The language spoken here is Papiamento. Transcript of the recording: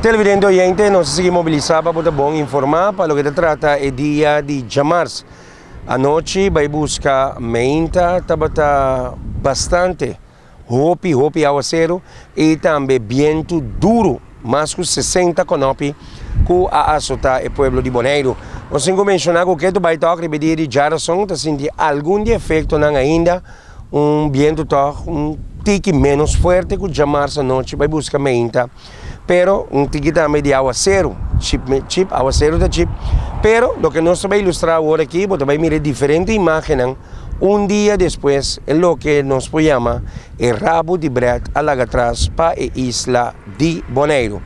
Televidente oyente, nos a sigui mobilisá pa bo ta bon informá pa loke ta trata e dia di djamars. Anochi bai buska meinta tabata bastante hopi hopi awaseru i tambe bientu duru, mas ku 60 konopi ku a asotá e pueblo di Boneiru. Nos tin ku menshoná ku ketu bai tòg riba e dia di djarason ta sinti algun di efektonan ainda. Un bientu tòg un tiki ménos fuerte ku djamars anochi bai buska meinta. Pero un tiki tambe di awaseru, chip chip, awaseru ta chip. Pero loke nos ta bai ilustrá awor aki, bo ta bai mira e diferente imágennan un dia despues e loke nos por yama e rabu di brèt a laga tras pa e isla di Boneiru.